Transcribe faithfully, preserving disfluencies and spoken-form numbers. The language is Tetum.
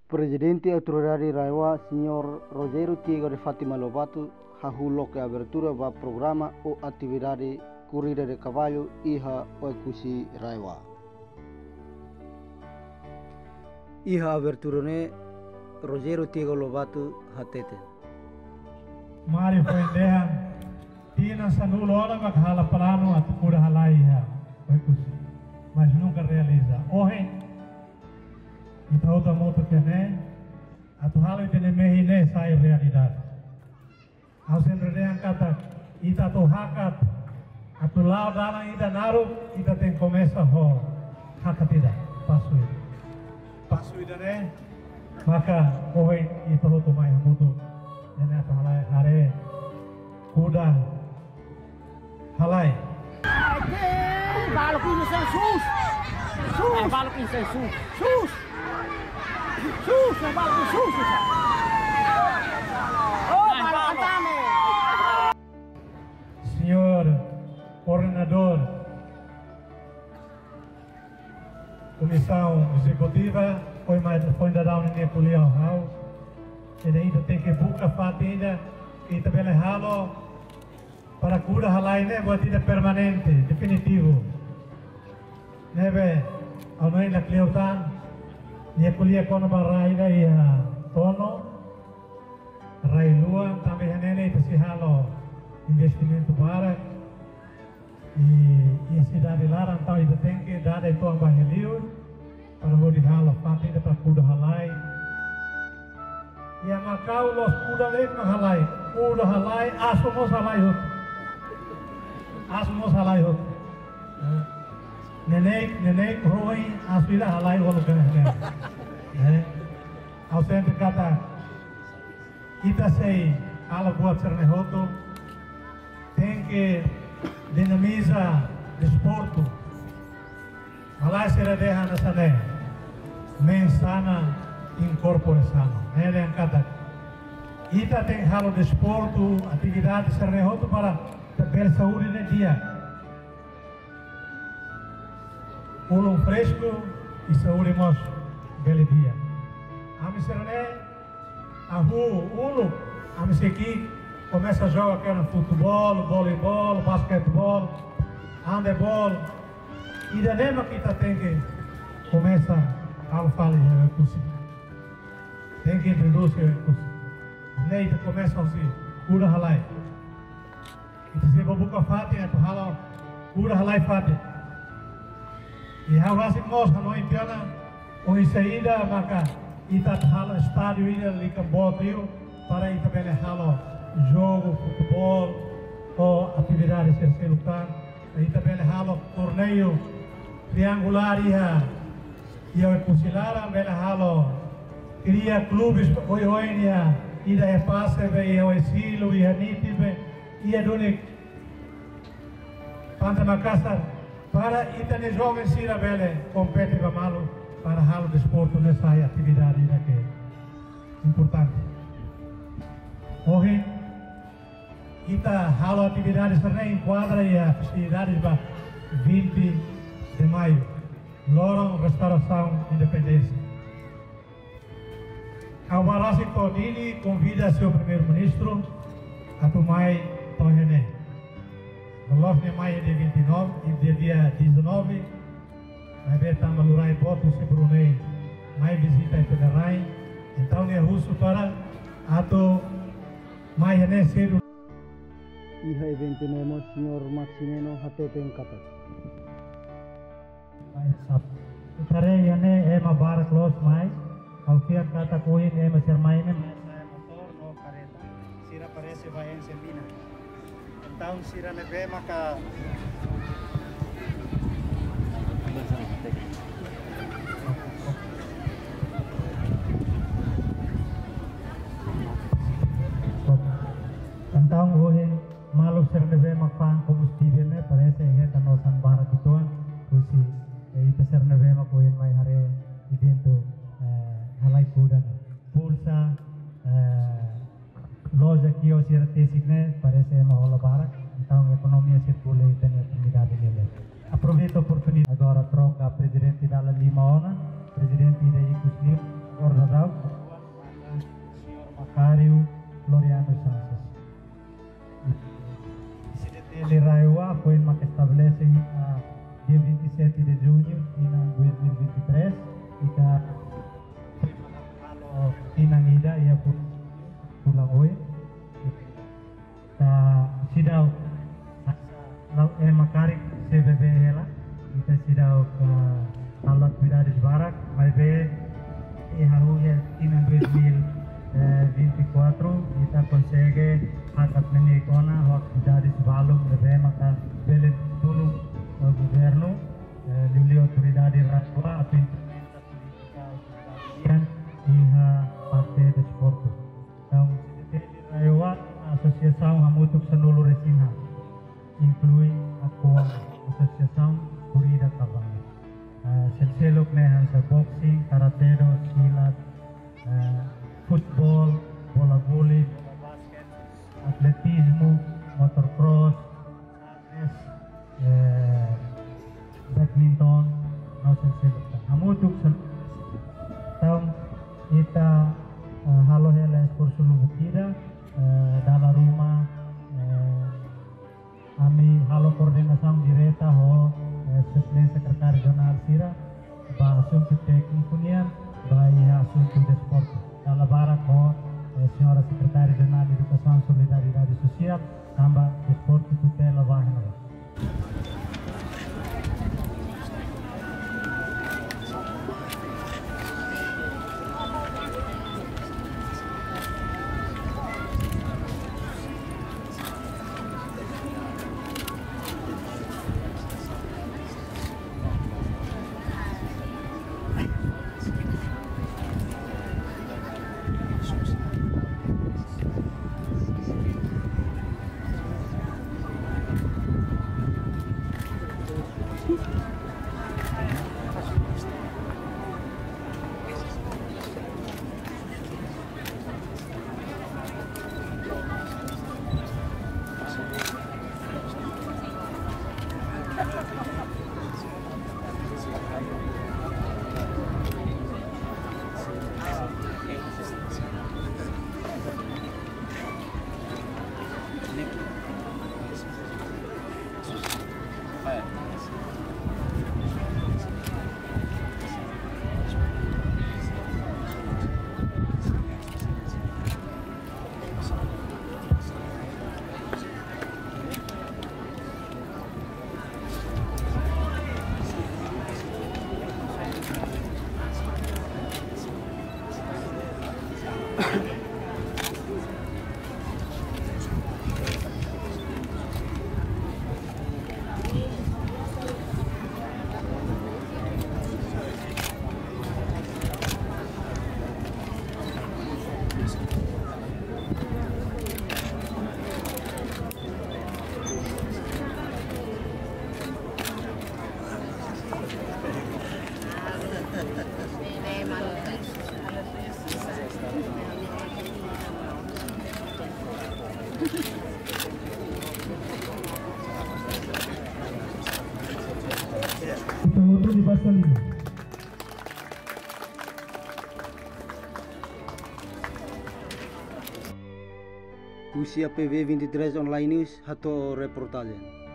Prezidente Autoridade RAEOA, Señór Rogério Tiago de Fátima Lobato, hahú loke abertura ba programa ou atividade korrida de kavallu iha Oekusi RAEOA. Iha abertura ne'e, Rogério Tiago Lobato hateten: Mari foin dehan, tinan sanulu ona mak halo planu atu kuda halai iha Oekusi, mas nunka realiza. Ohin, ita hotu hamutuk iha ne'e, atu halo ita-nia mehi ne'e sai realidade. Ha'u sempre dehan katak, ita atu hakat, atu la'o dalan ida naruk, ita tenke komesa ho hakat ida, pasu ida. Pasu ida-ne'e, maka ohin ita hotu mai hamutuk, ne'e atu halai haree, kuda halai. Ai, baluk ini sen sus. Sus. Ai, baluk ini sen sus. Sus. Sus, ai, baluk ini sus, sus. Oh, ai, baluk baluk. Atame. Señór Koordenadór Komisaun Ezekutiva, foin mai, foin daudaun ninia ko'alia ho ha'u. Entaun ita tenke buka fatin ida, ita bele halo para kuda halai ne'e buat ida permanente, definitivu. Ne'ebé, ha'u-nia oan Cleuton, nia ko'alia kona-ba rai ida iha Tono, rai luan, tanba iha ne'e ita sei halo investimentu barak, i, i sidade laran, entaun ita tenke dada uitoan ba iha liur, para hodi halo fatin ida para kuda halai. Iha Makau la'ós kuda de'it mak halai, kuda halai, asu mós halai hotu. Asu mós halai hotu. Eh, neineik, neineik rohin, asu ida halai walu kene. Eh, ha'u sempre katak, ita sei halo buat sira-ne'e hotu, tenke dinamiza desportu. Malae sira dehan hanesan ne'e, mens sana in corpore sano. Ne'e dehan katak, ita tenke halo desportu, atividade sira-ne'e hotu para ita bele saúde ne'e di'ak. Ulun fresku i saúde mós bele di'ak. Ami sira-ne'e, hahú uluk, ami sei ki'ik, komesa joga kona futeból, voleiból, basketeból, handeból. Ida-ne'e mak ita tenke komesa halo fali iha Oekusi. Tenke introdús iha Oekusi. Ne'e ita komesa husi kuda halai. Ita sei bá buka fatin atu halo kuda halai fatin. I ha'u rasik mós hanoin tiha ona, oinsá ida maka ita atu halo estádiu ida liu ka boot liu, para ita bele halo jogu futeból ou atividade sira seluk tan. Ita bele halo torneiu triangulár iha, iha Oekusi laran, bele halo, kria klubes oioin iha, ida iha Passabe, iha Oesilo, iha Nitibe, iha duni Pante Makasar, para ita-nia joven sira bele kompete ba malu, para halo desportu ne'e sai atividade ida ke importante. Ohin, ita halo atividade sira-ne'e enkuadra iha festividade ba vinte de Maio, loron restaurasaun independénsia. Ha'u bá rasik to'o Dili, konvida señór Primeiru-Ministru atu mai to'o iha ne'e. Loloos nia mai dia vinte e nove, i dia, dia dezanove, maibé tanba lurai botu husi Brunei mai vizita ita-nia rain, entaun nia husu para atu mai iha ne'e sedu. Iha eventu ne'e mós señór Maximiano hateten katak, mai sap. Ita haree iha ne'e ema barak loos mai, ha'u fiar katak ohin ema sira mai ne'e mai hasoru motór no karreta. Sira parese bá ensemina. Entaun sira ne'ebé maka Entaun ohin maluk sira ne'ebé mak fa'an kombustivel ne'e parese hetan osan barak uitoan, husi, eh, ita sira ne'ebé mak ohin mai haree eventu, eh, halai kuda ne'e. Pulsa, eh, loja kios sira tesik ne'e parese ema hola barak, entaun ekonomia sirkula iha ita-nia komunidade ne'e. Aproveita oportunidade. Agora troka prezidente dala lima ona, prezidente ida ikus liu, agora daudaun, tinan ida iha fu-, fulan oin. Ita seidauk, lau ema karik C B B hela, ita seidauk, eh, halo atividades barak, maibé iha hahú iha tinan dois mil e vinte e quatro, ita konsege hakat neineik ona ho atividades balun ne'ebé maka bele tulun, eh, governu, eh, liuliu autoridade RAEOA atu implementa polítika autoridade nian iha parte desportu. Entaun, C D T RAEOA asosiasaun hamutuk sanulu-resin-haat, inklui atuál asosiasaun korrida kavalu. Eh, sel-seluk ne'e hanesan boxing, karate-do, silat, eh, futeból, bola voli, bola basket, atletizmu, motocross, xadrez, eh, badminton, no sel-seluk tan. Hamutuk sel-, entaun ita, eh, halo hela esforsu lubuk ida, eh, dala ruma, eh, ami halo koordenasaun direta ho, eh, Sua Exelénsia Sekretáriu Rejionál sira, ba asuntu tékniku nian, ba iha asuntu desportu. Dala barak ho, eh, Señora Sekretária Rejionál Edukasaun Solidariedade Sosiál, tanba desportu tutela ba iha ne'ebá. Ita hotu di basa lima. Husi A P V vinte e três Online News, hato'o reportajen.